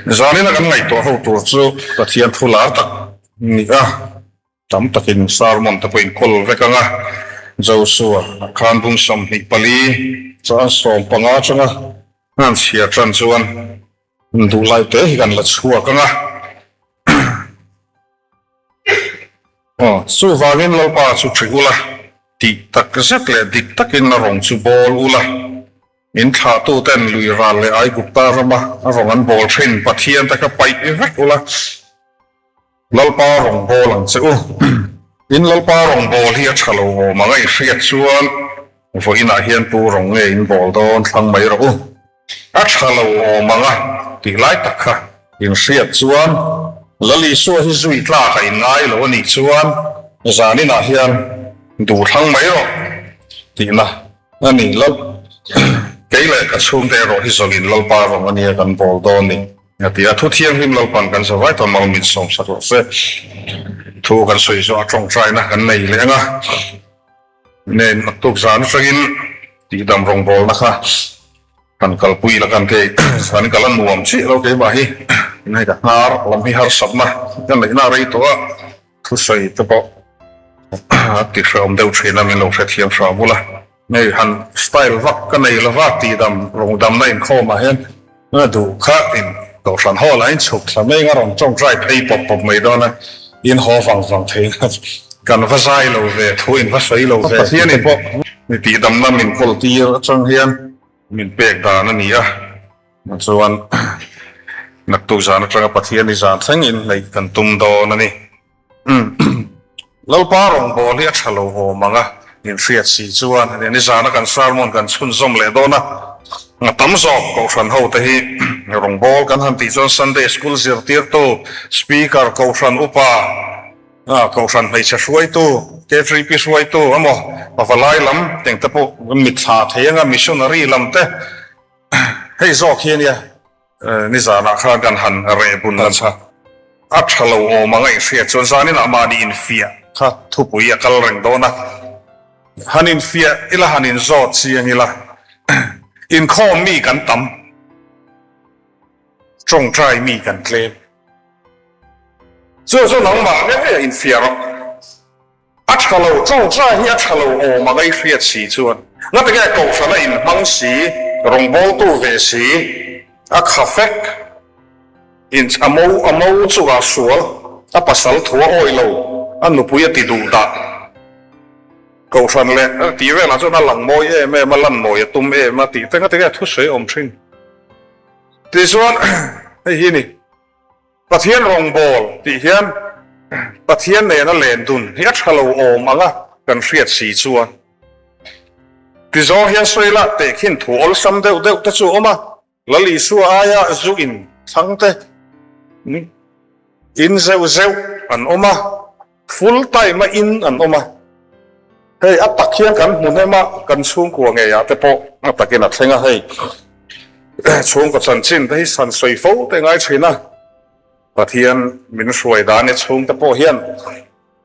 Zanina kan ngaihtuah ho tur chu Pathian thu lar tak ni a, tam takin sermon te pawh inkawl vek ang a, Joshua a khan bung 24 chuan 15 atanga an chhiar tan chuan duhlai te hi kan la chhuak ang a. Aw, chuvangin Lalpa chu ṭhi ula, tih tak zet leh dik takin a rawng chu bawl ula. Min thlahtuten lui ral leh Aigupta rama a rawng an bawl ṭhin Pathian te kha paih vek ula, Lalpa rawng bawl ang che u. In Lalpa rawng bawl hi a ṭha lo awm ang a inhriat chuan vawiinah hian pu rawng nge in bawl dawn thlang mai rawh u. A tha lo awm ang a tih lai tak kha inhriat chuan Lal Isua hi zui tlak a inngai lo a nih chuan zaninah hian duh thlang mai rawh tihna a ni. Lal kei leh ka chhungte erawh hi zawlin Lalpa rawng a nia kan bawl dawn ni a ti a. Thu thianghlim Lalpan kan zavai tawn mal min sawmsak rawh se. Thu kan sawi zawh a tawngtaina kan nei leh ang a. Nen naktuk zan atangin tihdam rawngbawlna kha kan kalpui la kan kei zan ka la nuam chiah lo keimah hi hei ka hnar lam hi harsatna ka neihna a rei tawh a, thusawi te pawh a ti hrehawm deuh thin a min lo hrethiam hram bula hei han style vak ka nei lova tihdam rawngdamna inkhawmah hian duh kha in kohhran hall ah in chhuk thla mai anga rawn tawngtai phei pawp pawp mai dawn a, in haw vang vang thei a, kan va zai lo ve, thu in va sawi lo ve. Pathian in pawh mi tihdamna min kawl tir atang hian min pek dan a ni a, chuan naktuk zan atanga Pathian i zan thleng in hnaih kan tum dawn a ni. Lalpa rawngbâwl hi a ṭha lo awm ang a, min hriat si chuan hetiang nizana kan sermon kan chhunzawm leh dawn a, a tam zawk Kohhran hote hi rawngbâwl kan han tih chuan Sunday School zirtirtu, Speaker, Kohhran upa, Kohhran hmeichhe hruaitu, K3P hruaitu emaw pavalai lam teng te pawh kan mitthla thei ang a, missionary lam te hei zawk hi a nia. Nizanah khan kan han reh bun nasa. A tha lo awm ang a inhriat chuan zaninah mahni infiah kha thupui a kal reng dawn a. Han infiah ila han inzawt chiang ila inkhawm mi kan tam, tawngtai mi kan tlem. Chu chu nangmah ngei a infiah rawh. A tha lo, tawngtai hi a tha lo awm ang a i hriat si chuan ngatinge kohhran a inhmang si, rawngbawltu ve si, a kha fek in a mo a mo chungah sual, a pasal thu a awih lo, a nupui a ti duh dah. Kohhran leh tih velah chuan a lang mawi em em a, lan mawi a tum em a tih te ngatinge thusawi a awm thin. Tichuan hei hi ni. Pathian rawngbâwl tih hian Pathian nena len dun hi a ṭha lo awm ang a kan hriat si chuan. Ti zawng hian sawi lah tehkhin thu awlsam deuh deuh te chu a awm a, Lal Isua aia zu in thlang te, in zeuh zeuh an awm a, full time a in an awm a. Hei a tak hian kan hmu hnem a, kan chhungkua ngeiah te pawh a takin a thleng a, hei chhungkaw chanchin te hi san sawi fo te ngai thin a, Pathian min hruai dan e chhungte pawh hian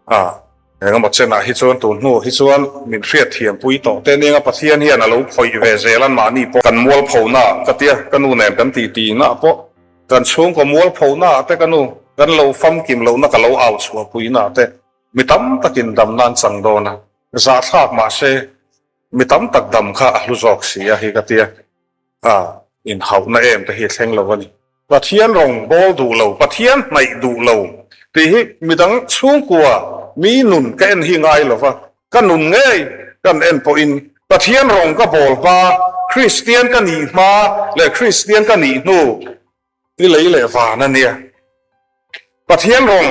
a engemaw chenah hi chuan tun hnu hi chuan min hriatthiam pui tawh te nia Pathian hian a lo khawih ve zel an mahni pawh kan mualphona ka tia ka nu nen kan titi na pawh kan chhungkaw mualphona te ka nu kan lo famkim lohna ka lo au chhuah pui na te Mi tam takin dam nan chang dawn a, zahthlak mah se mi tam tak dam kha a hlu zawk si a hi ka tia, a inhauhna em te hi thleng lo a ni. Pathian rawng bawl duh lo, Pathian hnaih duh lo tih hi midang chhungkua mi nun ka en hi ngai lo va, ka nun ngei kan en pawhin Pathian rawng ka bawl hma, Kristian ka nih hma leh Kristian ka nih hnu I lei leh van a nia. Pathian rawng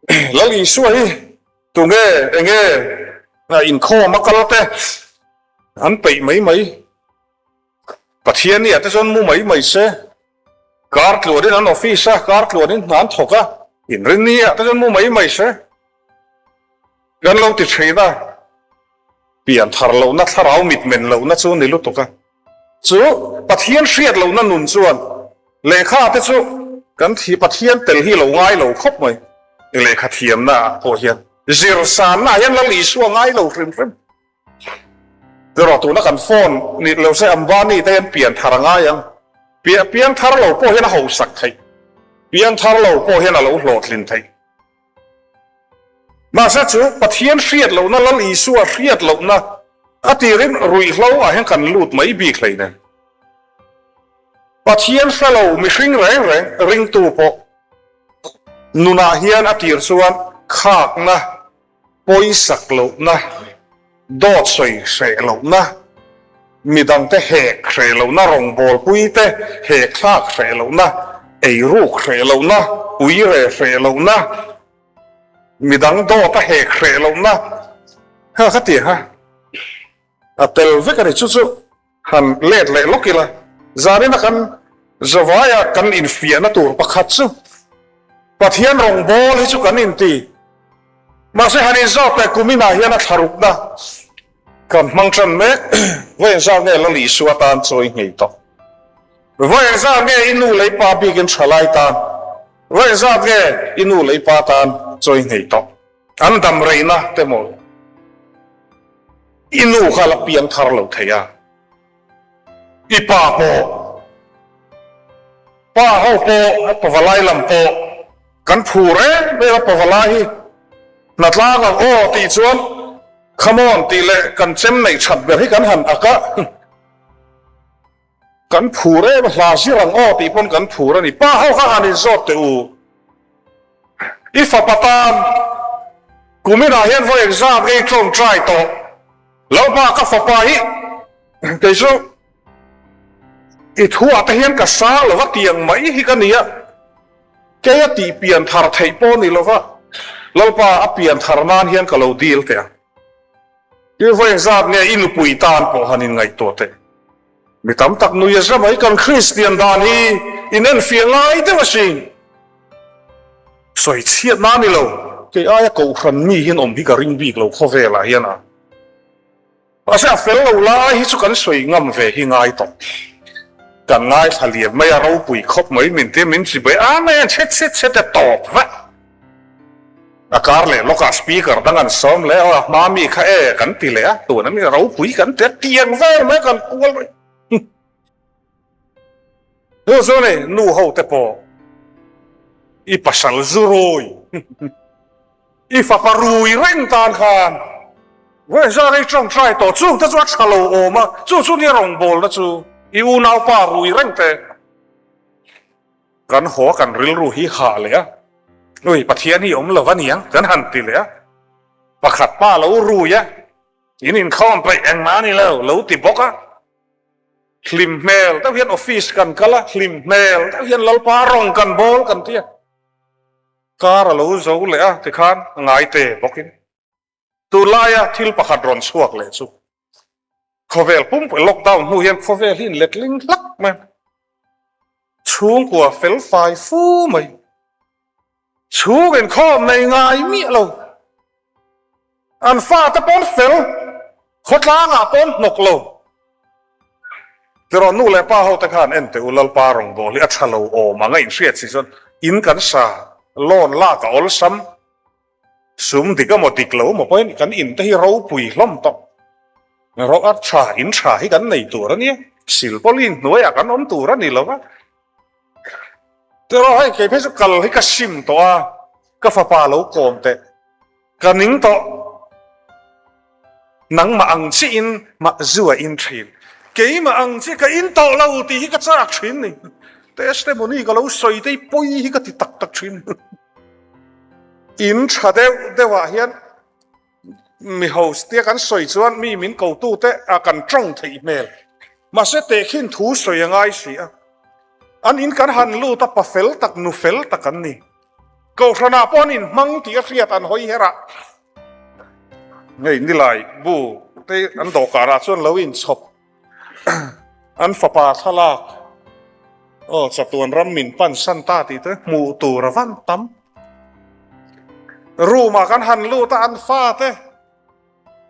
Lal Isua hi tunge enge inkhawm a kal te an peih mai mai. Pathian nia te chuan mu mai mai se. Kar tluanin an office a, kar tluanin hna an thawk a, inrinni ah te chuan mu mai mai se. Kan lo ti thin a, pian thar lohna thlarau mitmen lohna chu ni lutuk a. Chu Pathian hriat lohna nun chuan lehkha te chu kan thi Pathian tel hi lo ngai lo khawp mai. Lehkha thiamna ah pawh hian zir sanna ah hian Lal Isua ngai lo hrim hrim. Erawh tuna kan phone ni lo se Ambani te hian pian thar a ngai ang. Piangthar lo pawh hian a hausak theih. Piangthar lo pawh hian a lo hlawhtlin theih. Mahse chu Pathian hriat lohna, Lal Isua hriat lohna a tirin ruihhlo ah hian kan lut mai bik hleinem. Pathian hre lo mihring reng reng ringtu pawh nunah hian a tir chuan khakna, pawisak lohna, dawt sawi hreh lohna, midangte hek hreh lohna, rawngbawlpuite hek thlak hreh lohna, eiruk hreh lohna, uire hreh lohna, midang dawta hek hreh lohna, ha ka ti ha, a tel vek a ni. Chu chu han let leh lawk ila, zanina kan zavaia kan infiahna tur pakhat chu Pathian rawngbâwl hi chu kan inti. Mahse han inzâwt leh kuminah hian a thlarukna kan hmang ṭan mek. Vawi engzât nge Lal Isua tân chawi nghei tawh? Vawi engzât nge i nu leh i pa bikin ṭhalai tân? Vawi engzât nge i nu leh i pa tân chawi nghei tawh? An dam reina te maw? I nu kha la piang thar lo thei a, i pa pawh, pa ho pawh, pavalai lam pawh kan phur em em a, pavalai hi hnatlang ang aw tih chuan come on tih leh kan chem neih that ber hi kan han ak a, kan phur em a, hla zir ang aw tih pawn kan phur a ni. Pa ho kha han inzawt teh u. I fapa tan kuminah hian vawi engzat nge i tawngtai tawh? Lalpa ka fapa hi kei chu i thuah te hian ka sang lova tiang mai hi ka ni a, kei a tih pian thar theih pawh ni lova Lalpa a pian thar nan hian ka lo dil teh ang. I vawi engzat nge i nupui tan pawh han inngaihtuah teh? Mi tam tak nui a za mai kan Kristian dan hi in enfiah ngai deuh asin. Sawi chhiat na ni lo. Kei aia kohhran mi hian awm hi ka ring bik lo khawvelah hian a. Mahse a fel lo lai hi chu kan sawi ngam ve hi ngai tawh. Kan ngaithla lian mai a ropui khawp mai min tia min chibai amen chhet chhet chhet e tawp vek. A kar leh lawkah speaker dang an sawm leh a, hma mi kha e kan ti leh a, tuna mi ropui kan ti a, tiang vel mai kan kual rih. Chu chu ni, nu ho te pawh i pasal zu rui, i fapa rui reng tan khan vawi zar i tawngtai tawh, chung te chu a tha lo awm a, chu chu nia rawngbawlna chu i unaupa rui reng te. Kan haw kan rilru hi hah leh a, Ui, Pathian hi awm lo a niang kan han ti leh a, pakhat pa lo rui a, in inkhawm peih engmah a ni lo, lo ti bawk a. Hlim hmel deuh hian office kan kal a, hlim hmel deuh hian Lalpa rawng kan bawl kan ti a, car a lo zo leh a tikhan ngai te bawkin tunlaia thil pakhat rawn chhuak leh chu Khawvel pumpui lockdown hnu hian khawvel hi inletling hlak mai a, chhungkua fel fai fu mai, chhung inkhawm nei ngai miah lo, an fate pawn fel, khawtlangah pawn hnawk lo. Tiraw nu leh pa ho te khan en teh u Lalpa rawngbâwl hi a tha lo awm ang a inhriat si chuan in kan sa loan lak a awlsam. Sum dik emaw dik lo emaw pawhin kan in te hi ropui hlawm tawh. Ro a tha, in tha hi kan nei tur a nia. Silpawlin hnuaiah kan awm tur a ni lo va. Tiraw hei kei phei chu kal hi ka sim tawh a, ka fapa lo kawm teh. Ka ning tawh. Nangmah ang chiah in mah zu a in thin. Keimah ang chiah ka in tawh lo tih hi ka chak thin ni. Testimony ka lo sawi te hi pawi hi ka ti tak tak thin. In tha deuh deuhah hian mi host tia kan sawi chuan mi min kotute a kan tawng theih hmel. Mahse tehkhin thu sawi a ngai si a. An in kan han lut a, pa fel tak, nu fel tak an ni. Kohhranah pawh an inhmang tih a hriat an hawi her a. Hei nilai bu te an dawhkanah chuan lo inchhawp. An fapa thlalak aw chatuan ram min pan san ta tih te hmuh tur a van tam. Room ah kan han lut a an fa te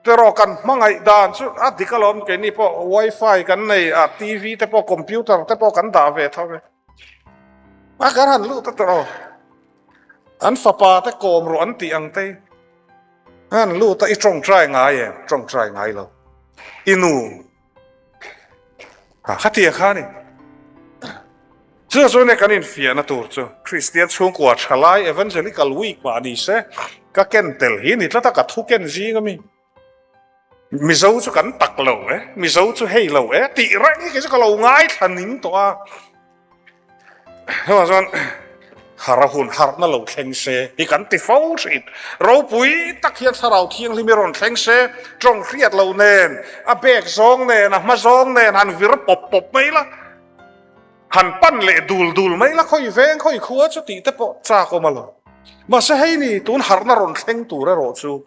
erawh kan hmangaih dan chu a dik alawm keini pawh wifi kan nei a TV te pawh computer te pawh kan dah ve tho e. A kan han lut a tawh an fapa te kawm rawh an tih ang te. An lut a i tawngtai ngai em? Tawngtai ngai lo. I nu. Ha khatia kha ni. Chu chu nia kan infiahna tur chu Kristian chhungkua thalai Evangelical Week mah ni se ka ken tel hi ni tlat a, ka thu ken zing ami. Mizo chu kan tak lo e, Mizo chu hei lo e tih reng hi kei chu ka lo ngaithla ning tawh a. Hema chuan har a hun harhna lo thleng se hi kan ti fo thin. Ropui tak hian thlarau thianghlim hi rawn thleng se, tawng hriat lo nen, a bek zawng nen, a hma zawng nen han vir pawp pawp mai la, han pan leh dul dul mai la, khawi veng khawi khua chu tih te pawh chak awm a lo. Mahse hei ni tun harhna rawn thleng tur erawh chu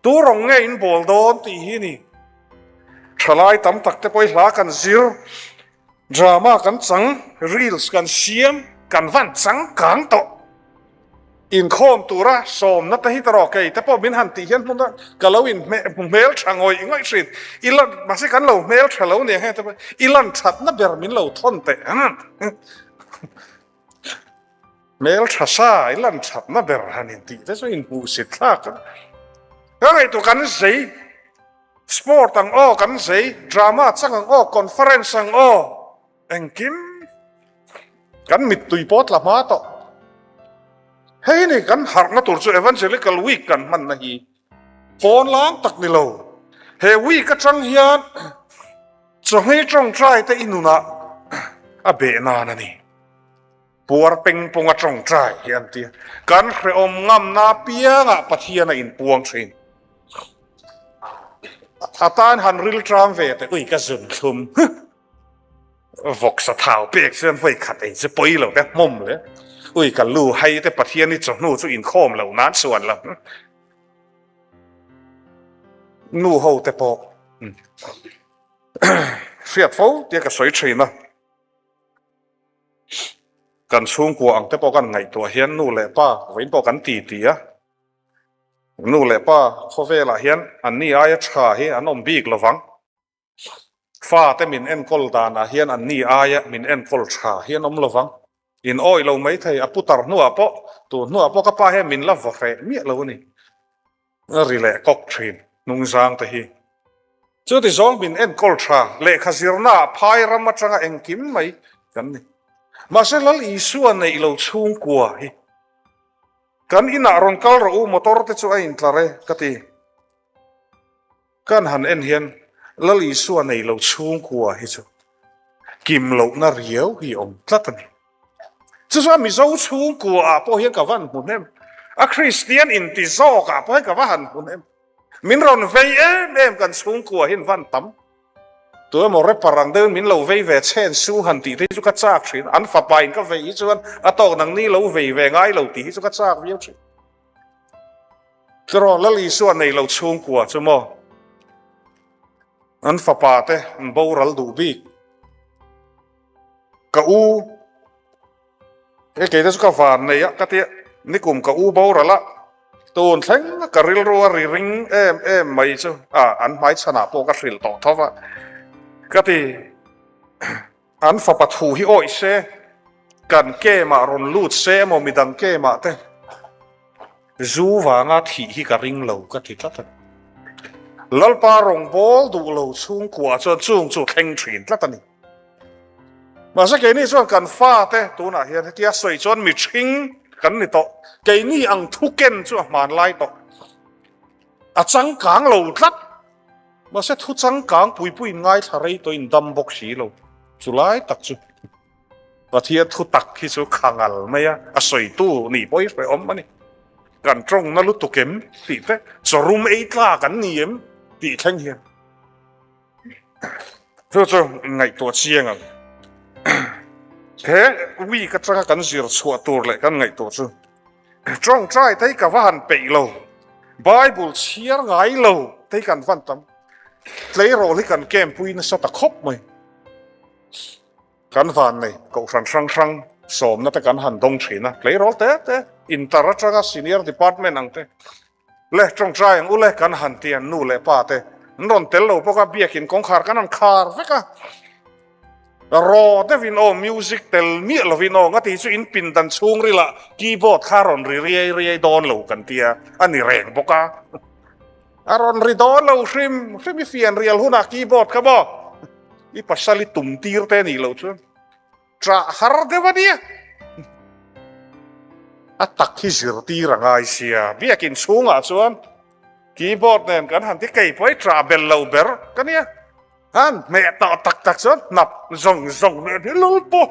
tu rawng nge in bawl dawn tih hi ni. Thalai tam tak te pawh i hla kan zir. Drama kan chang, reels kan siam, kan van changkang tawh. Inkhawm tura sawmna te hi tawh kei te pawh min han tih hian hmun a ka lo in hmel tha ngawih ngawih thin. I lan mahse kan lo hmel tha lo nia heng te pawh i lan thatna ber min lo thawn teh ang. Hmel tha sa i lan thatna ber han in tih te chu inhmuhsit thlak a. Ka ngaihtuah kan zei. Sport ang aw kan zei, drama chang ang aw, conference ang aw, engkim kan mittui pawh tla hma tawh. Hei ni kan harhna tur chu Evangelical Week kan hmanna hi pawn lang tak ni lo. He week atang hian chawhmei tawngtai te i nunah a beh nan a ni. Puar pengpung a tawngtai hi an ti a, kan hrehawm ngamna apiangah Pathian a inpuang thin. A tan han ril tang ve teh, ui ka zun thlum vawksa thau pek chuan vawi khat ei chu pawi lo te hmawm le, ui ka lu hai te Pathian i chawhnu chu inkhawm lo nan chuan lo. Nu ho te pawh hriat fo tia ka sawi thin a. Kan chhungkua ang te pawh kan ngaihtuah hian nu leh pa vawiin pawh kan ti ti a, nu leh pa khawvelah hian anni aia tha hi an awm bik lo vang. Fate min enkawl danah hian anni aia min enkawl tha hi an awm lo vang. In awih lo maithei a putar hnuah pawh tun hnuah pawh ka pa hian min la vaw hreh miah lo a ni. A ri leh kawk thin hnungzang te hi. Chuti zawng min enkawl tha lehkha zirna ah phai ram atanga engkim mai kan ni. Mahse Lal Isua neih lo chhungkua hi kan inah rawn kal rawh u motor te chu a intlar e ka ti. Kan han en hian Lal Isua nei lo chhungkua hi chu kim lohna riau hi awm tlat a ni. Chu chuan Mizo chhungkua ah pawh hian ka va han hmu hnem, a Kristian inti zawk ah pawh hian ka va han hmu hnem. Min rawn vei em em kan chhungkua hi an van tam. Tu emaw rapper ang deuhin min lo vei ve chhen su han tih te hi chu ka chak thin. An fapa in ka vei hi chuan a tawk nangni lo vei ve ngai lo tih hi chu ka chak viau thin. Tiraw Lal Isua nei lo chhungkua chu maw an fapa te an boral duh bik. Ka u he kei te chu ka van nei a ka tia nikum ka u boral a tun thleng ka rilru a ri ring em em mai chu a an hmai chhanah pawh ka hrilh tawh tho va ka ti. An fapa thu hi awih se, kan camp-ah rawn lut se emaw midang camp-ah te zu vanga thih hi ka ring lo ka ti tlat a. Lalpa rawngbâwl duh lo chhungkua chuan chung chu thleng thin tlat a ni. Mahse keini chuan kan fate tunah hian hetia sawi chuan mihring kan ni tawh, keini ang thu ken chu a hmanlai tawh, a changkang lo tlat. Mahse thu changkang puipuiin ngaithla rei tawhin dam bawk si lo. Chu lai tak chu Pathian thu tak hi chu khangal mai a, a sawitu nih pawh hi hrehawm a ni. Kan tawngna lutuk em tih te, chawrum ei tlak an ni em tih thleng hian chu chu ngaihtuah chiang ang. He week atanga kan zir chhuah tur leh kan ngaihtuah chu Tawngtai te hi ka va han peih lo, Bible chhiar ngai lo te hi kan van tam. Tleirawl hi kan camp pui nasa ta khawp mai. Kan van nei kohhran hrang hrang sawmna te kan han dawng thin a, tleirawl te te inter atanga senior department ang te Le tawngtai ang u le kan han ti an nu leh pa te an rawn tel lo bawk a, biakin kawngkhar kan han khar vek a, raw deuhin aw music tel miah lovin aw nga ti chu in pindan chhungrilah keyboard kha rawn ri riai riai dawn lo kan tia a ni reng bawk a, a rawn ri dawn lo hrim hrim i fian rial hunah keyboard kha maw i pasal i tum tir te nih loh chuan. Ṭah har deuh a nia. A tak hi zirtir a ngai sia. Biakin chhungah chuan keyboard nen kan han ti kei pawh hi ṭah bel lo ber ka nia. Han hmeh tawh tak tak chuan hnap zawng zawng nen hi Lalpa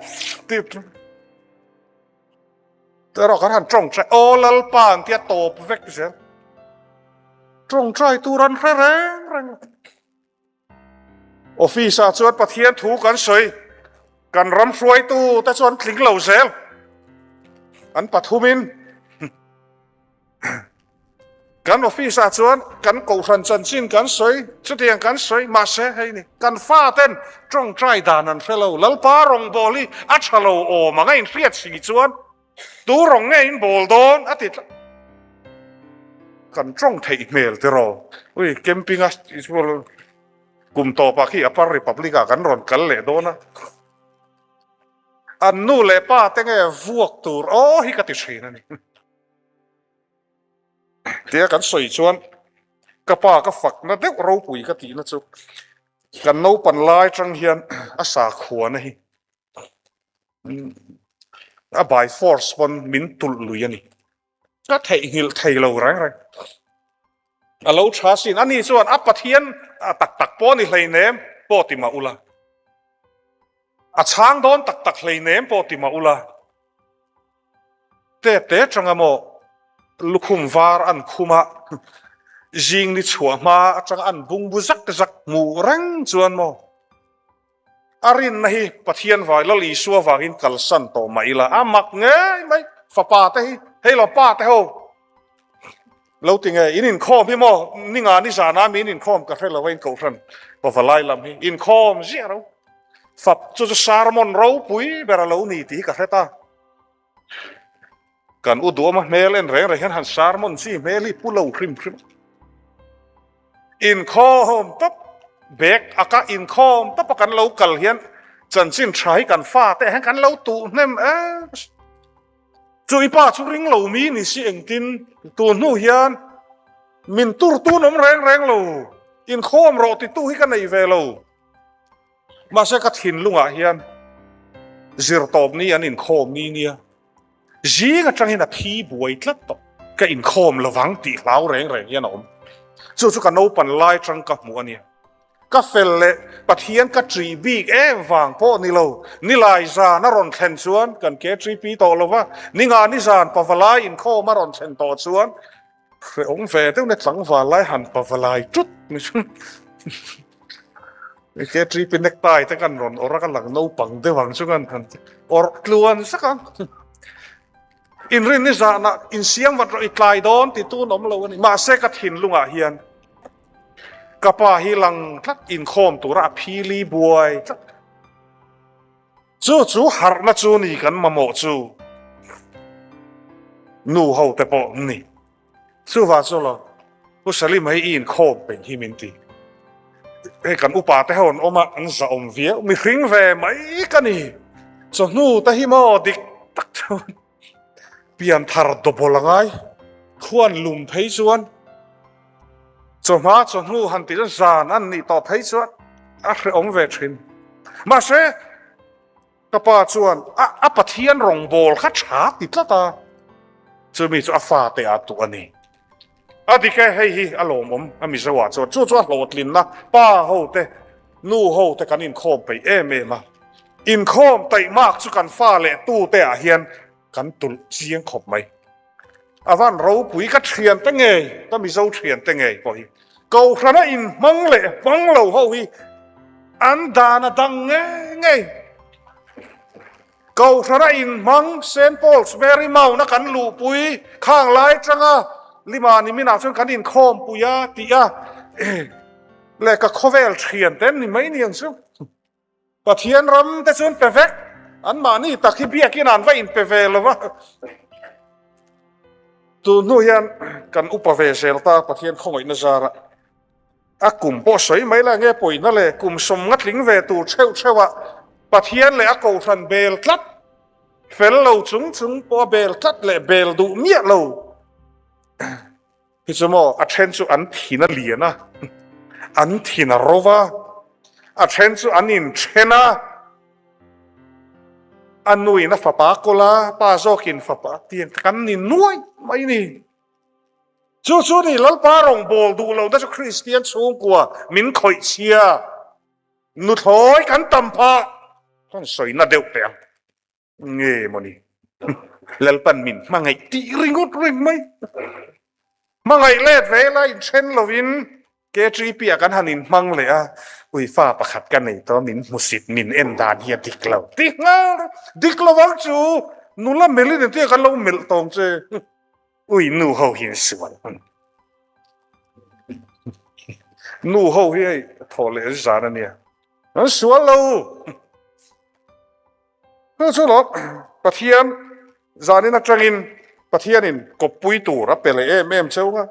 tih erawh kan han tawngtai aw Lalpa an tia tawp vek zel. Tawngtai tur an hre reng reng lo. Office ah chuan Pathian thu kan sawi, kan ram hruaitu te chuan tling lo zel. An pathumin kan office ah chuan kan kohhran chanchin kan sawi, chutiang kan sawi, mahse hei ni, kan faten tawngtai dan an hre lo, Lalpa rawngbâwl hi a tha lo awm ang a inhriat si chuan tu rawng nge in bawl dawn a ti tlat. Kan tawng theih hmel tiraw? Ui, camping a kum tawpah khi Upper Republic ah kan rawn kal leh dawn a. An nu leh pa te nge vuak tur aw hi ka ti thin a ni. Tia kan sawi chuan ka pa ka fakna deuh ropui ka tihna chu kan naupan lai atang hian a sakhuana hi a by force pawn min tulh lui a ni. Ka theihnghilh thei lo reng reng. A lo tha sin. Ani chuan a Pathian tak tak pawh ni hleinem pawh ti mah ula. A chhang dawn tak tak hleinem pawh ti mah ula. Tep te atanga maw lukhum var an khum a, zing ni chhuah hma atanga an bungbu zak zak hmuh reng chuan maw a rinna hi Pathian vai Lal Isua vangin kalsan tawh mah ila a mak ngei mai fapa te hi hei lo pa te ho lo ti nge in inkhawm hi maw ninga ni zana mi in inkhawm ka hre lo a in kohhran pavalai lam hi inkhawm ziah ro fap chu chu sermon ropui ber a lo ni tih hi ka hre ta. Kan u duama hmel en reng reng hian han sermon chi hmel hi pu lo hrim hrim. Inkhawm tawp bag aka inkhawm tawp a kan lo kal hian chanchin tha hi kan fa te hian kan lo tuh hnem em. Chu i pa chu ring lo mi ni si engtin tun hnu hian min tur tun awm reng reng lo inkhawm rawh titu hi ka nei ve lo. Mahse ka thinlungah hian zirtawp ni an inkhawm ni nia, zing atangin a thi buai tlat tawh. Ka inkhawm lovang tih hlau reng reng hian a awm. Chu chu ka naupan lai atang ka hmuh a nia. Ka fel leh Pathian ka ṭih bik em vang pawh ni lo. Nilai zan a rawn thlen chuan kan KTP tawh lo va, ninga nizan pavalai inkhawm a rawn thlen tawh chuan Hrehawm ve deuh na tlangval lai han pavalai tut mai chu. KTP necktie te kan rawn awrh a, ka lang naupang deuh ang chu kan han awrh tluan sak ang. Inrin ni zahna insiam vat rawh i tlai dawn ti tun awm lo a ni. Mahse ka thinlungah hian ka pa hi lang tlat inkhawm tura a phili buai tlat. Chu chu harhna chu ni kan mamawh chu nu ho te pawh an ni. Chuvang chu lo Pu Salim hei i inkhawm peng hi min ti. Hei kan upa te ho an awm a, an zahawm viau. Mihring ve mai ka ni. Chawhnu te hi maw dik tak chuan pianthar dawbawl a ngai. Khuan lum phei chuan chawhma chawhnu han tih chuan zan an nih tawh phei chuan a hrehawm ve thin. Mahse, ka pa chuan a a Pathian rawngbâwl kha tha ti tlat a, chumi chu a fate ah tuh a ni. A dik e, hei hi a lawmawm a Mizo ah chuan chu chu a hlawhtlinna pa ho te, nu ho te kan inkhawm peih em em a. Inkhawm taihmak chu kan fa leh tu te ah hian kan tulh chiang khawp mai. A van ropui ka thian te ngei, ka Mizo thian te ngei pawh hi Kohhrana inhmang leh hmang lo ho hi an dan a dang ngei ngei. Kohhrana inhmang Saint Paul's Mary Mount a kan luhpui khang lai atanga Lima niminah chuan kan inkhawmpui a tih a leh ka khawvel thian te an ni mai ni ang chu. Pathian ram te chuan pe vek, anmahni tak hi biakin an va inpe ve lo va. Tun hnu hian kan upa ve zel ta Pathian khawngaihna zarah a kum pawh sawi mai la nge pawina le kum sawm nga tling ve tur theuh theuh ah Pathian leh a kohhran bel tlat fel lo chung chung pawh a bel tlat leh bel duh miah lo hi chu maw a then chu an thin a lian a an thin a ro va a then chu an inthen a. A nuin a fapa a kawl a, pa zawkin fapa tiang kan ni nuai mai ni. Chu chu ni Lalpa rawngbâwl duh lohna chu Kristian chhungkua min khawih chhia. Nuthlawi kan tam phah kan sawina deuh teh ang. Nge mawni Lalpan min hmangaih tih ringawt reng mai. Hmangaih let ve la inthen lovin KTP ah kan han inhmang leh a, ui fa pakhat ka nei tawh min hmusit min en dan hi a dik lo ti nghal dik lo vang chu nula melhin engtin kan lo melh tawng che ui nu ho hi an sual nu ho hi hei thaw leh zan ania an sual lo. Chu chu lo Pathian zanin atangin Pathianin kawppui tur a pe leh em em cheu a,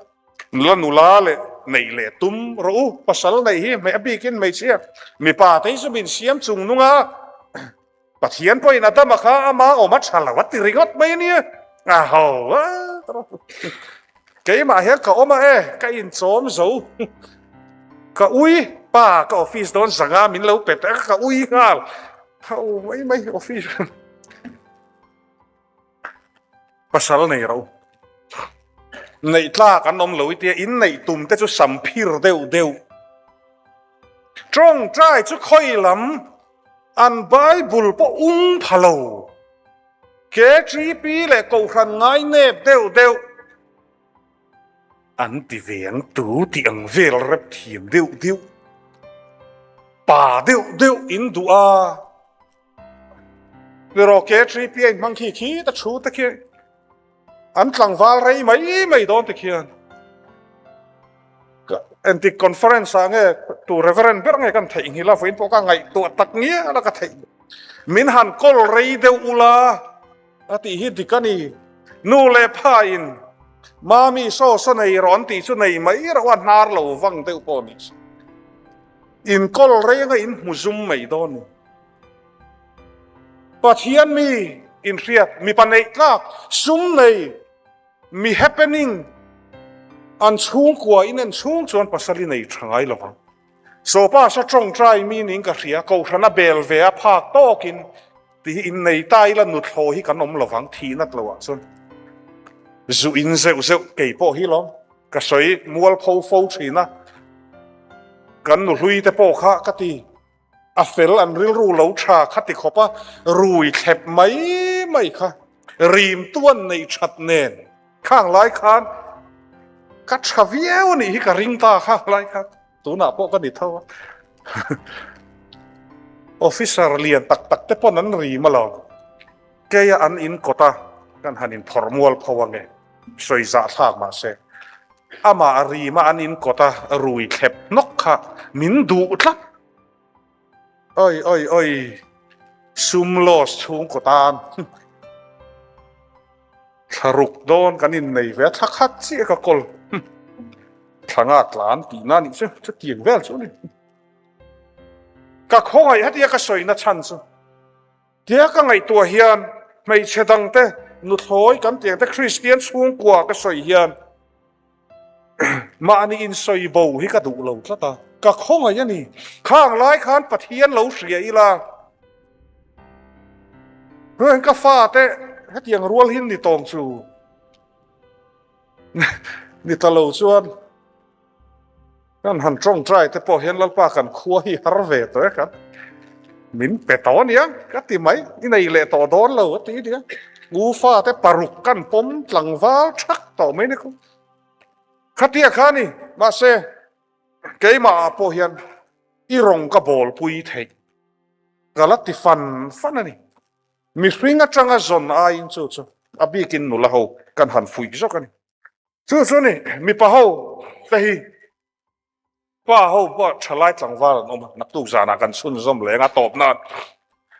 nula nula leh neih leh tum rawh u, pasal neih hi hmeh a bikin hmeichhia mipa te hi chu min siam chung nung a, Pathian pawhin Adama kha ama awm a tha lo a ti ringawt mai ania, a ho a keimah hian ka awm a e ka inchawm zo ka ui pa ka office dawn zanga min lo pe ta ka ui nghal. Ho mai mai office pasal nei ro neih tlak an awm lo i tia in neih tum te chu sam phir deuh deuh tawngtai chu khawi lam an bible pawh ung pha lo KTP leh kohhran ngai nep deuh deuh An ti ve ang tu tih ang vel rep thiam deuh deuh, pa deuh deuh in duh a. Pero K3P a inhmang khi khi ta thu te khi an tlangval rei mai mai dawn ti khian entik conference ah nge tu reverend ber nge kan theihnghilh a vawiin pawh ka ngaihtuah tak ngial a ka theih min han kawl rei deuh ula. A tih hi dik a ni. Nu leh pha in Mami saw saw nei rawh an tih chu nei mai reuh a, hnar lo vang deuh pawh ni se. In kawl rei anga in hmu zum mai dawn ni. Pathian mi inhriat, mipa neih tlak, sum nei, mi happening an chhungkua in en chhung chuan pasal i nei tha ngai lo vang. Sawpa saw tawngtai mi niin ka hria, kohhran a bel ve a phak tawkin Ti hi innei ta ila nuthlaw hi kan awm lovang thih nat loh ah chuan zu in zeuh zeuh kei pawh hi lawm ka sawi mualpho fo thin a, kan nuhlui te pawh kha ka ti a fel an rilru lo tha kha ti khawp a rui thlep mai mai kha rim tuan neih that nen khang lai khan ka tha viau a nih hi ka ring ta khang lai khan. Tunah pawh ka ni tho a. Officer lian tak tak te pawn an rim alawm. Keia an in kawt a, kan han in phawrh mual pho ange. Sawi zah thlak mahse. Amah a rim a an in kawt a, rui thlep hnawk kha min duh tlat. Oi oi oi, sum loss chhungkaw tan. Thla ruk dawn kan innei ve a, thla khat chiah ka kawl. Thla nga tlan tihna a nih chu, chutiang vel chu a ni. Ka khawngaih hetia ka sawina chhan chu, tia ka ngaihtuah hian hmeichhe dangte nuthlawi kan tih ang te Kristian chhungkua ka sawi hian Mahni insawi bo hi ka duh lo tlat a, ka khawngaih a ni. Khang lai khan Pathian lo hria ila, heng ka fate hetiang rual hi ni tawng chu ni ta lo chuan kan han tawngtai te pawh hian Lalpa kan khua hi har ve tawh e kan min pe tawh ania ka ti mai, i nei leh tawh dawn lo a ti ania. U fate paruk kan pawm tlangval thak tawh mai ni khaw. Khatia kha ni, mahse keimah ah pawh hian i rawng ka bawl pui theih ka la ti fan fan a ni. Mihring atanga zawn aiin chu chu a bikin nula ho kan han fuih zawk a ni. Chu chu ni, mipa ho te hi pa ho pawh thalai tlangval an awm a, naktuk zanah kan chhunzawm leng a tawp nan.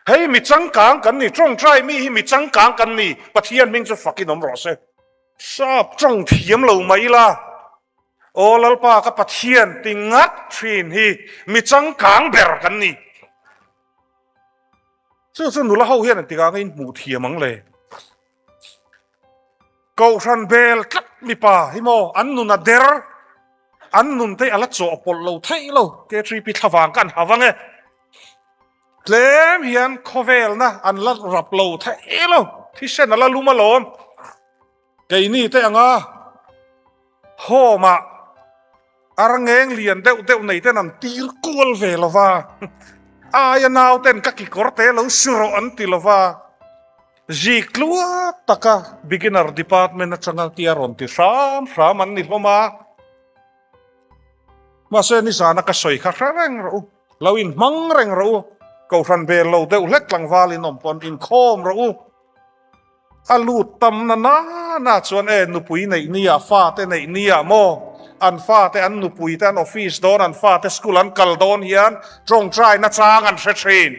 Hei mi changkang kan ni, tawngtai mi hi mi changkang kan ni, Pathian hming chu fakin awm rawh se. Sap tawng thiam lo mai ila, Aw Lalpa ka Pathian ti ngat thin hi mi changkang ber kan ni. Chu chu nula ho hian an tikah ngei hmuh thiam ang le. Kohhran bel tlat mipa hi maw an nun a der, an nun te a la chawhpawlh lo theih lo, K3P thlavang ka an ha vang e. Tlem hian khawvelna an la rap lo thei lo, thisen a la lum alawm. Keini te anga home ah ar ngeng lian deuh deuh nei ten an tir kual ve lo va, aia nau ten ka kikawr te lo su rawh an ti lo va, zik tluat taka beginner department atanga tia rawn ti hram hram an ni hlawm a. Mahse nizana ka sawi kha hre reng rawh u, lo inhmang reng rawh u, kohhran bel lo deuh hlek tlangval in awm pawn inkhawm rawh u. A lut tam na nana chuan e nupui neih nia, fate neih nia maw, an fate an nupui te an office dawn, an fate school an kal dawn hian tawngtai nachang an hre thin.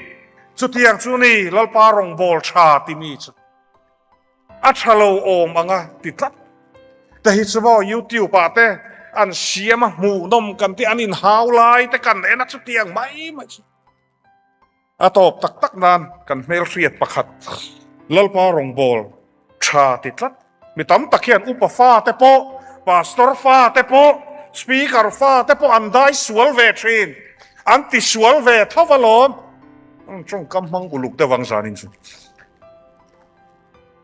Chutiang chu ni Lalpa rawngbawl tha timi chu. A tha lo awm anga ti tlat te hi chu maw youtube ah te an siam a hmuhnawm kan tih an inhau lai te kan en a chutiang mai mai chu a tawp tak tak nan kan hmelhriat pakhat Lalpa rawngbawl tha ti tlat mi tam tak hian upa fa te pawh pastor fa te pawh speaker fa te pawh an dai sual ve thin an ti sual ve tho alawm tawngkam hmang uluk deuh ang zanin chu.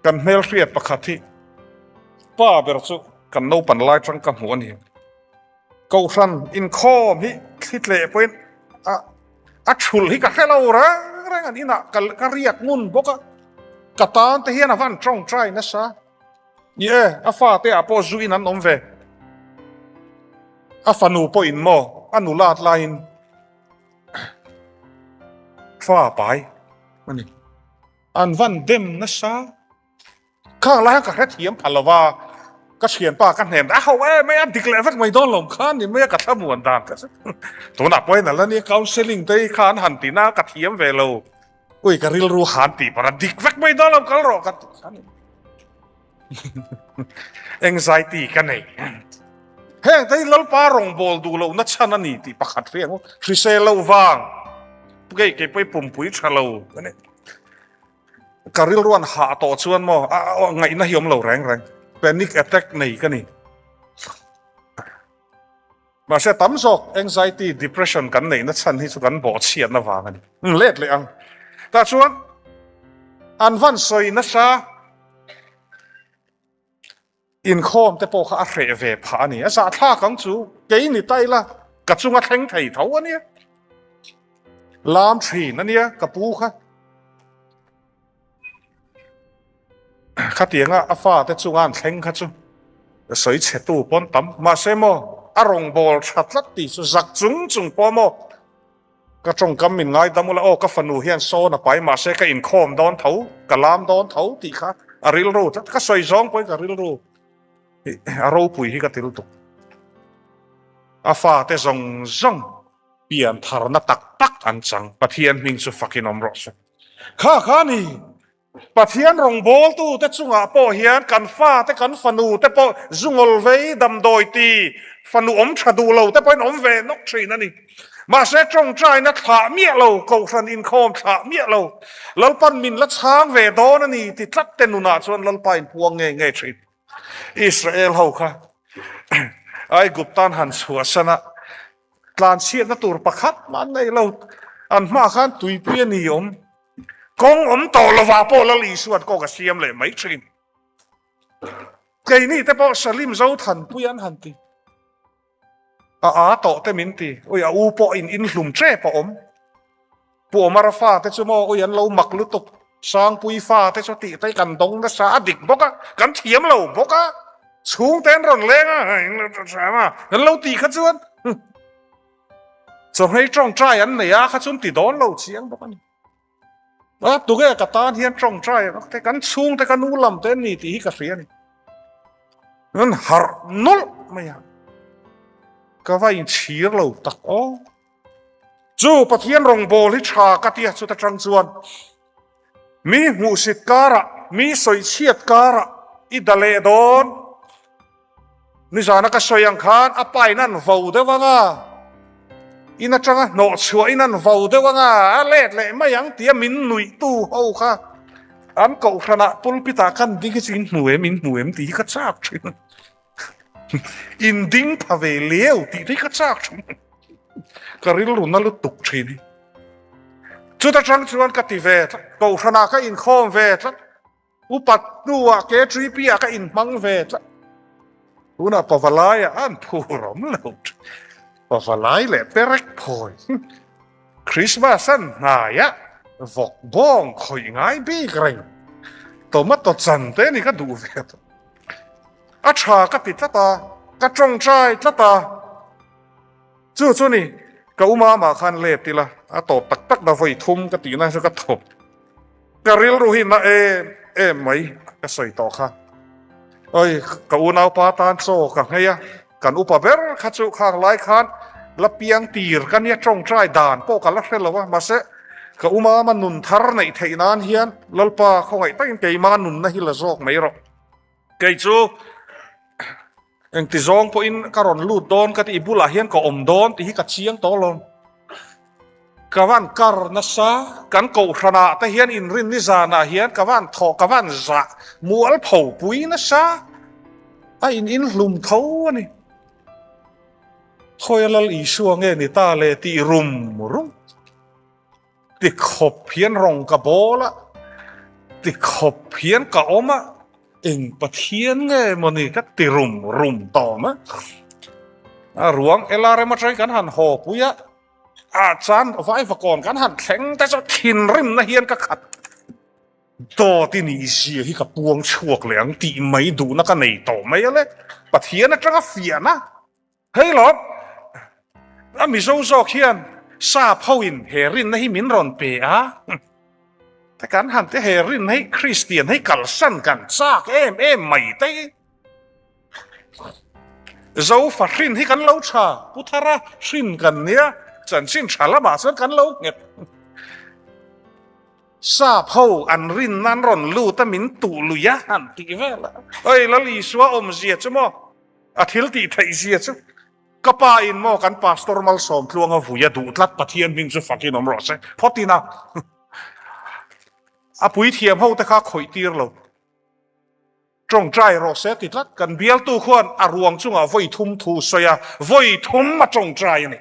Kan hmelhriat pakhat hi pa ber chu kan naupan lai tang ka hmuh a ni. Kohhran inkhawm hi thli tleh pawhin a a thulh hi ka hre lo reng reng an inah ka ka riak ngun bawk a, ka tan te hian a van tawngtai nasa. Ni e, a fate ah pawh zu in an awm ve. A fanu pawhin maw a nulat laiin fa a pai a ni. An van dem nasa. Khang lai khan ka hrethiam phal lo va, ka thianpa ka hnem a ho em mai a, dik leh vek mai dawn lo khan ni mai a, ka thlamuan dan ka chu. Tunah pawhin a la nia counselling te hi kha an han ti na ka thiam ve lo. Ui ka rilru han tih pawh a dik vek mai dawn lo kal rawh ka ti kha ni. Anxiety ka nei. Heng te hi Lalpa rawngbawl duh lohna chhan a ni tih pakhat hriat ang u. Hrisel lo vang. Kei kei pawh hi pumpui tha lo ka ni. Ka rilru an hah tawh chuan maw a ngaihna hi awm lo reng reng. Panic attack nei ka ni. Mahse tam zawk anxiety, depression kan neihna chhan hi chu kan bawhchhiatna vang a ni. Let leh ang. Tah chuan an van sawi nasa inkhawm te pawh kha a hreh ve phah a ni. A zahthlak ang chu kei ni ta ila ka chunga thleng thei tho a nia. Lam thin a nia ka pu kha. Khatianga a fate chunga an thleng kha chu sawi chhe tu pawn tam. Mahse maw a rawngbâwl tha tlat tih chu zak chung chung pawh maw ka tawngkam min ngaidam ula aw ka fanu hian sawn a pai mahse ka inkhawm dawn tho ka lam dawn tho tih kha a rilru tlat ka sawi zawng pawhin ka rilru a ropui hi ka ti lutuk. A fate zawng zawng pian tharna tak tak an chang. Pathian hming chu fakin awm rawh se. Kha kha ni, Pathian rawngbawltute chungah pawh hian kan fate, kan fanute pawh zungawl vei, damdawi ti, fanu awm tha duh lo te pawhin awm ve nawk thin a ni. Mahse tawngtaina thlah miah lo, kohhran inkhawm thlah miah lo, Lalpan min la chhang ve dawn a ni ti tlat te nunah chuan Lalpa inpuang ngei ngei thin. Israel ho kha Aiguptan han chhuahsan a, Tlanchhiatna tur pakhat mah an nei lo. An hmaah khan tuipui a ni awm. Kawng awm tawh lovah pawh Lal Isua'n kawng a siam leh mai thin. Keini te pawh Salim Zothanpui an han ti. A aa tawh te min ti. Ui a u pawh in inhlum tep a awm. Pu Omar-a fate chu maw ui an lo mak lutuk, Sangpui fate chu tih te kan dawng nasa a dik bawk a, kan thiam lo bawk a, chhungte an rawn leng a, kan lo tih kha chuan chawhmei tawngtai an nei a kha chuan ti dawn lo chiang bawk a ni. A tunge ka tan hian tawngtai te kan chhungte ka nu lam te an ni tih hi ka hria a ni. An harh nawlh mai a, ka va inchhir lo tak aw. Chu Pathian rawngbâwl hi ṭha ka tia chuta ṭang chuan mi hmuhsit kârah, mi sawichhiat kârah i da leh dâwn. Nizâna ka sawi ang khân a pain an vo deuh ang a, in aṭanga hnawh chhuahin an vo deuh ang a, a let leh mai ang tia min nuihtu ho kha an kohhranah pulpit-ah khan ding hi chu in hmu em, in hmu em tih hi ka châk ṭhin. In ding pha ve leu tih te hi ka chak thin. Ka rilru na lutuk thin hi. Chuta tang chuan ka ti ve tlat, Kohhranah ka inkhawm ve tlat, upat hnuah KTP ah ka inhmang ve tlat. Tunah Pavalaiah an phur awm lo. Pavalai leh perek phawi. Christmas an hnaiah vawk bawng khawih ngai bik reng. Tomato chan te ni ka duh ve tawh. A tha ka ti tlat a, ka tawngtai tlat a. Chu chu ni, ka u mama khan let ila, a tawp tak tak na vawi thum ka tihna chu ka tawp. Ka rilru hi na em em mai ka sawi tawh kha. Oi, ka unaupa tan chaw ka nghei a, kan upa ber kha chu khang lai khan la piang tir ka nia tawngtai dan pawh ka la hre lo a, mahse ka u mama nun thar neih theih nan hian Lalpa khawngaih takin keima nunna hi la zawk mai rawh. Kei chu engti zawng pawhin ka rawn lut dawn ka ti, i bulah hian ka awm dawn tih hi ka chiang tawh lo. Ka van kar nasa, kan kohhranah te hian inrin ni zanah hian ka van thawh, ka van zah mual pho pui nasa, a in inhlum tho a ni. Khawi a Lal Isua nge ni ta le tih rum rum. Ti khawp hian rawng ka bawl a, ti khawp hian ka awm a, eng Pathian nge mawni ka ti rum rum tawm a. A ruang LRM atangin kan han haw pui a, ah chuan Vaivakawn kan han thleng te chu thinrimna hian ka khat. Dawt i nih zia hi ka puang chhuak leh ang tih mai duhna ka nei tawh mai a le. Pathian atanga fiahna. Hei lo, a Mizo zawk hian sap hoin he rinna hi min rawn pe a, te kan han te he rinna hi Kristian hi kalsan kan chak em em mai te hi. Zofa hrin hi kan lo tha, Pu Thara hrin kan nia, chanchin tha lamah chuan kan lo nghet. Sap ho an rinna an rawn lut a min tuh lui a han tih vel a. Oi Lal Isua awmzia chu maw? A thil tih theih zia chu ka pa in maw kan pastor Malsawm tluanga vui a duh tlat Pathian hming chu fakin awm rawh se phawt ina a puithiam ho te kha khawih tir lo tawngtai rawh se ti tlat kan bialtu khuan a ruang chungah vawi thum thu sawi a vawi thum a tawngtai a ni.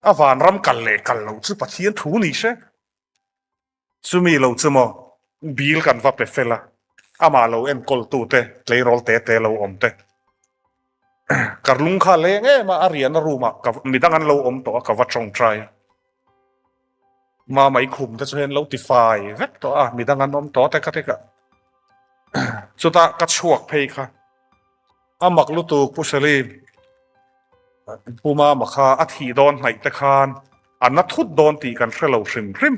A vanram kal leh kal loh chu Pathian thu ni se. Chumi lo chu maw bil kan va pe fel a, amah lo enkawltute tleirawl te te lo awm te. Ka lung kha leng em a, a riahna room ah ka midang an lo awm tawh a, ka va tawngtai a. Mamai khum te chu hei an lo ti fai vek tawh a, midang an awm tawh te ka ti ka. Chutah ka chhuak phei kha. A mak lutuk Pu Salim, Pu Mama kha a thih dawn hnaih te khan a na thut dawn tih kan hre lo hrim hrim.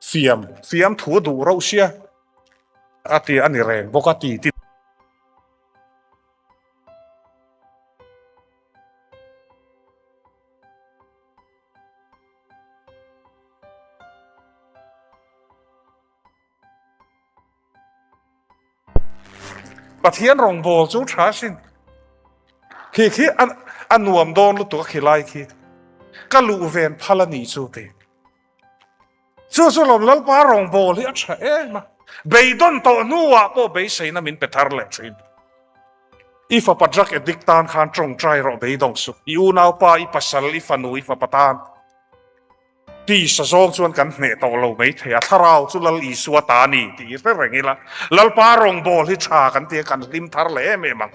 Fiam, fiam thu a duh rauh sia a ti a ni reng bawk a ti ti. Pathian rawngbâwl chu ṭha asin. Khi khi a nuam dâwn lutuk a khi lai khi. Ka luh ven phal a nih chu ti. Chu chu lawm Lalpa rawngbâwl hi a ṭha em a. Beidawn tawh hnuah pawh beiseina min pe thar leh ṭhin. I fapa drug addict tan khan ṭawngṭai rawh beidawng suh. I unaupa, i pasal, i fanu, i fapa tan. Tisa zawng chuan kan hneh tawh lo mai thei a, thlarau chu Lal Isua ta a ni tih hi hre reng ila, Lalpa rawngbâwl hi ṭha kan ti a, kan hlim thar leh em em ang.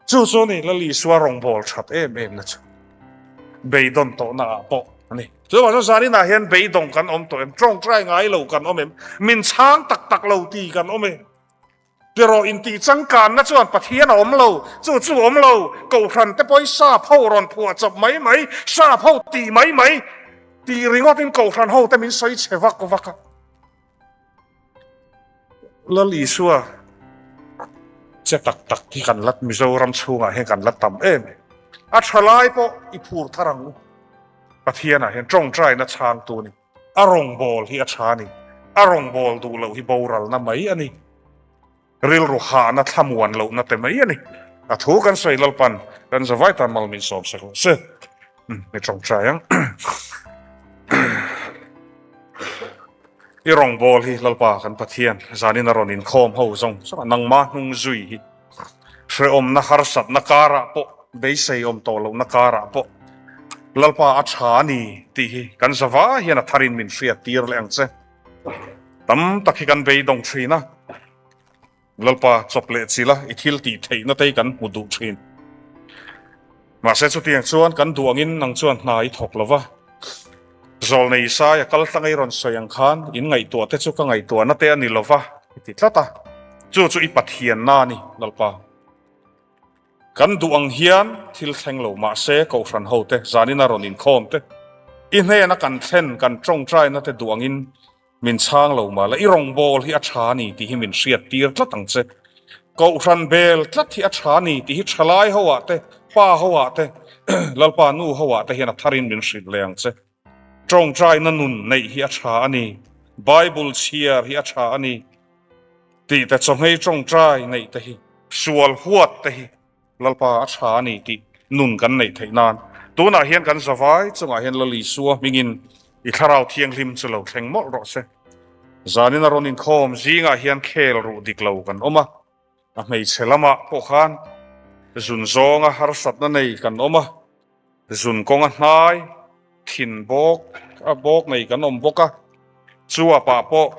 Chu chu a ni Lal Isua rawngbâwl ṭhat em em na chu beidawn tawhna ah pawh a ni. Chuvang chuan zaninah hian beidawng kan awm tawh em? Ṭawngṭai ngai lo kan awm em? Min chhang tak tak lo ti kan awm em? Tirawh intih changkanna chuan Pathian a awm lo, chu chu awm lo, Kohhran te pawhin sap ho rawn phuah chawp mai mai, sap ho tih mai mai tih ringawtin Kohhran ho te min sawi chhe vak vak a. Lal Isua che tak tak hi kan la Mizoram chhungah hian kan la tam em em. A tha lai pawh i phur thar ang u. Pathianah hian tawngtaina chhangtu a ni. A rawngbâwl hi a ṭha a ni. A rawngbâwl duh loh hi boralna mai a ni. Rilru hahna thlamuan lohna te mai a ni. A thu kan sawi Lalpan kan zavai tan mal min sawm sak rawh se. Mi ṭawngṭai ang. I rawngbâwl hi Lalpa kan Pathian zanin a rawn inkhâwm ho zawng zawng a, nangma hnung zui hi hrehawmna harsatna kârah pawh beisei awm tawh lohna kârah pawh. Lalpa a tha a ni tih hi kan zava hian a tharin min hriat tir leh ang che. Tam tak hi kan beidawng thin a, Lalpa chawp leh chila i thil tih theihna te hi kan hmu duh thin. Mahse chutiang chuan kan duh angin nang chuan hna i thawk lo va. Zawlnei Isaia kal tlang ei rawn sawi ang khan in ngaihtuah te chu ka ngaihtuahna te a ni lo va i ti tlat a, chu chu i Pathianna a ni Lalpa. Kan duh ang hian thil thleng lo mahse Kohhran hote zanin a rawn inkhawm te, i hnena kan thlen kan tawngtaina te duh angin min chhang lo mah la, i rawngbâwl hi a tha a ni tih hi min hriat tir tlat ang che. Kohhran bel tlat hi a tha a ni tih hi thalai ho ah te, pa ho ah te, Lalpa nu ho ah te hian a tharin min hrilh leh ang che. Tawngtaina nun neih hi a tha a ni, Bible chhiar hi a tha a ni. Tih te chawhmei tawngtai neih te hi, sual huat te hi Lalpa a tha a ni tih nun kan neih theih nan tunah hian kan zavai chungah hian Lal Isua hmingin i thlarau thianghlim chu lo thleng mawlh rawh se. Zanin a rawn inkhawm zingah hian khel ruh dik lo kan awm a, a hmeichhe lamah pawh khan zun zawnga harsatna nei kan awm a, zun kawnga hnai thin bawk a bawk nei kan awm bawk a, chuapah pawh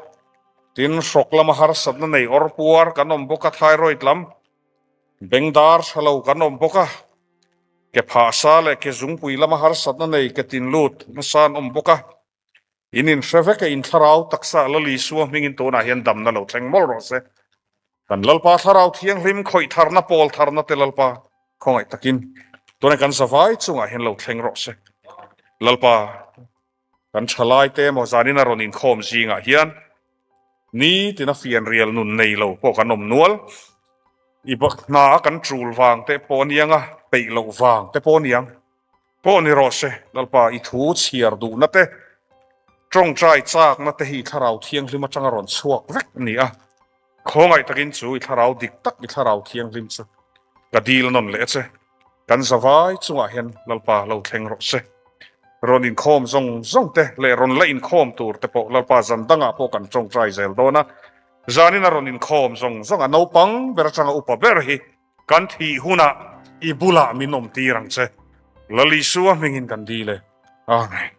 Tin, hrawk lama harsatna nei awr puar kan awm bawk a, thyroid lam bengdar tha lo kan awm bawk a, ke phahsa leh ke zungpui lama harsatna nei ke tin lut nasa an awm bawk a. In inhre vek a, in thlarau taksa Lal Isua hmingin tunah hian damna lo thleng mawlh rawh se. Kan Lalpa Thlarau Thianghlim khawih tharna pawl tharna te Lalpa khawngaih takin tunah kan zavai chungah hian lo thleng rawh se. Lalpa. Kan thalaite emaw zanin a rawn inkhawm zingah hian nitin a fianrial nun nei lo pawh kan awm nual. I bak hna a kan tul vang te pawh aniang a, peih loh vang te pawh aniang pawh ni rawh se. Lalpa i thu chhiar duhna te, tawngtai chakna te hi i thlarau thianghlim atanga rawn chhuak vek a ni a. Khawngaih takin chu i thlarau dik tak i thlarau thianghlim chu ka dil nawn leh a che. Kan zavai chungah hian Lalpa lo thleng rawh se. Rawn inkhawm zawng zawng te leh rawn la inkhawm tur te pawh Lalpa zan dangah pawh kan tawngtai zel dawn a. Zanin a rawn inkhawm zawng zawng a naupang ber atanga upa ber hi kan thih hunah i bulah min awm tir ang che. Lal Isua hmingin kan dil e. Amen.